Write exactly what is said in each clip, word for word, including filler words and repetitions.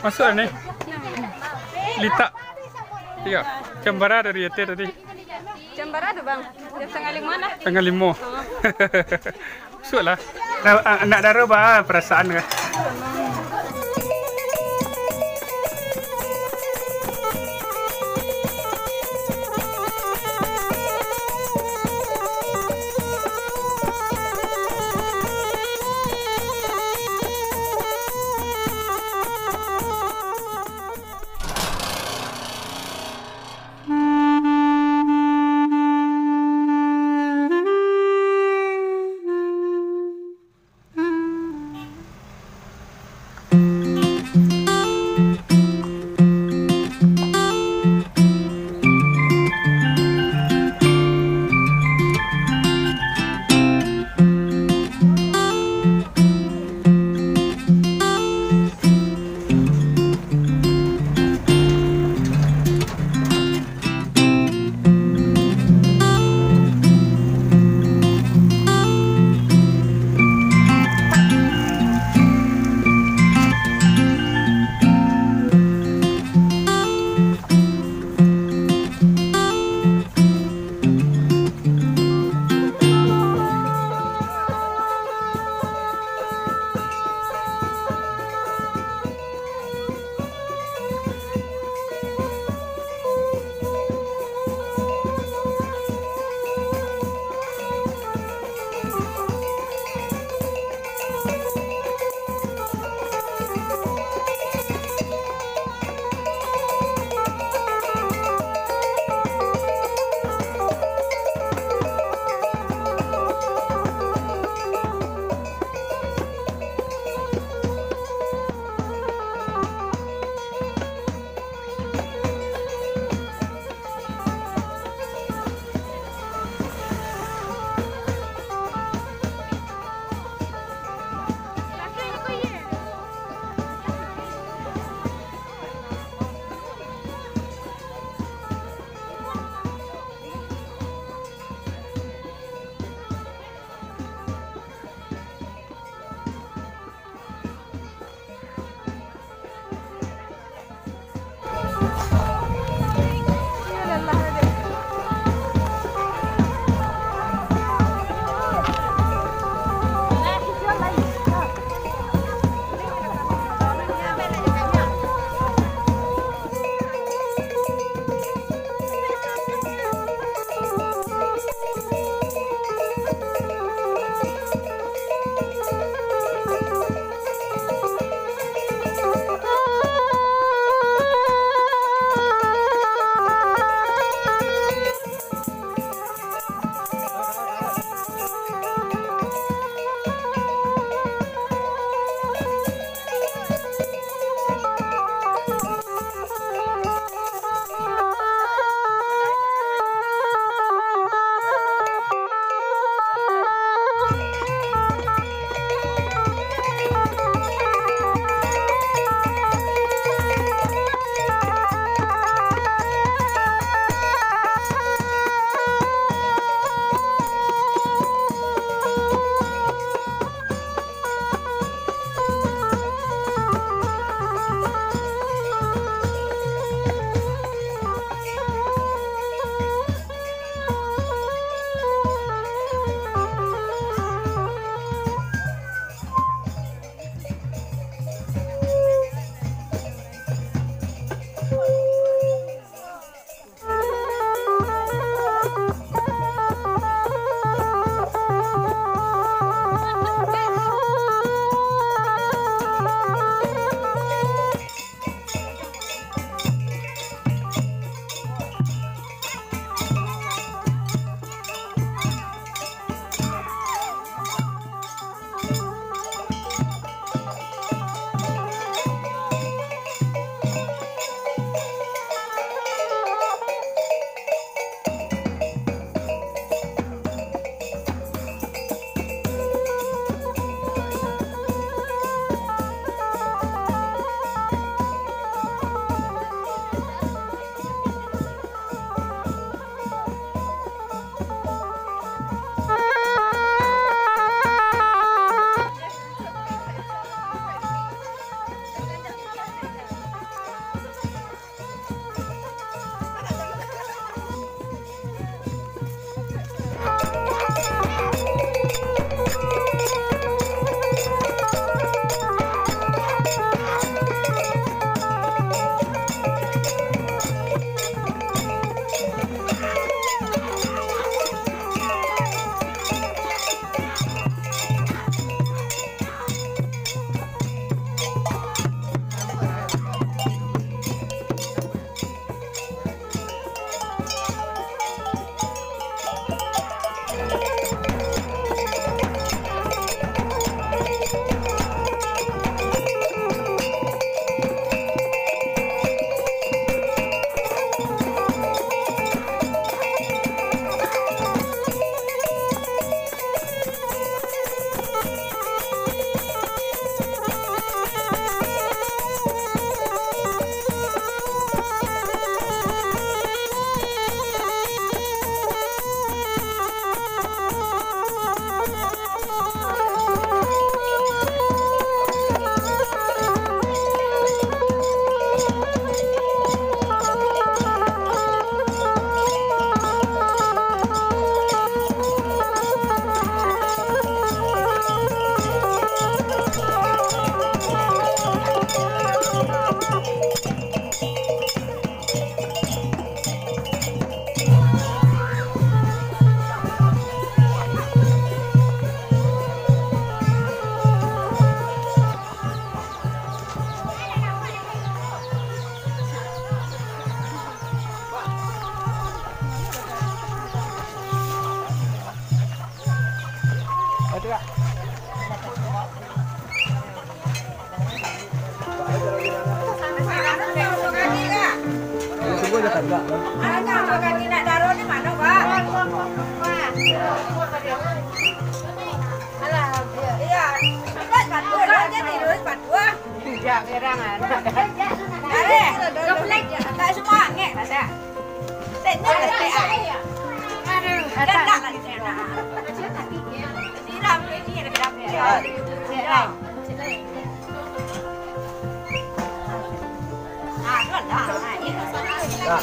Masuk lah ni. Litak. Iyo. Jam bara dari Yete tadi? Jam bara tu, Bang? Jam setengah lima lah. Setengah lima. Masuk lah. Nah, ah, anak daro ba perasaan kah? Anak makan nak daro ni mano, Pak? Alah, iya. Terus patuh, terus jadi, terus patuh. Tidak, berangan. Are, tak semua angek lah, dah. Aduh, dah tak lagi saya nak. Siram, ini ada berapa ya? Siram. Ah, tu lah. Ah,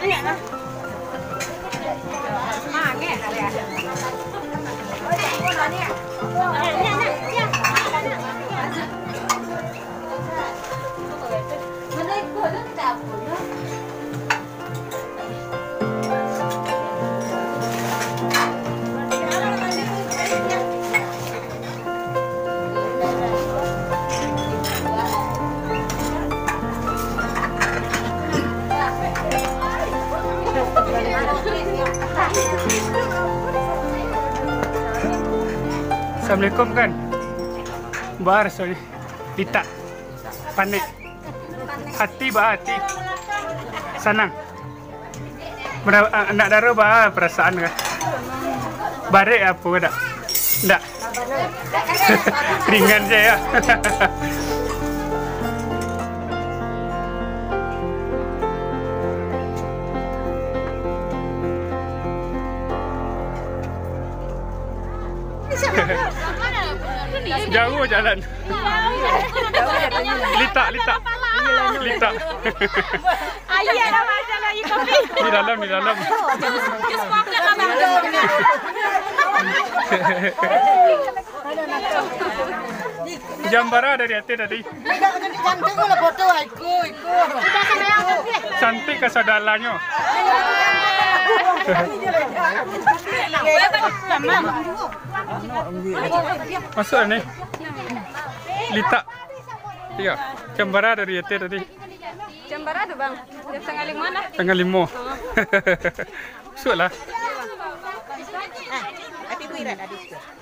iya. Nah. Mangek lah, ya. Assalamualaikum, kan? Bar, sorry. Litak. Panek. Ati ba ati. Sanang. Mera-, a-, anak daro ba perasaan kah? Barek apo dak? Ndak. Ringan sajo, ya. Jauah jalan. Litak, litak. Litak. Aia lah, Bang, jalan aia kopi. Di dalam, di dalam. Jus, jus kopi lah, Bang. Jambara dari ateh tadi. Cantik lah foto, iko, iko. Cantik ka saudalanyo. Masuak ni. Litak. Iyo, jambara dari ateh tadi. Jambara tu, Bang. Jam setengah lima lah. Setengah lima. Masuaklah. Ah, tapi buiran ada sikit.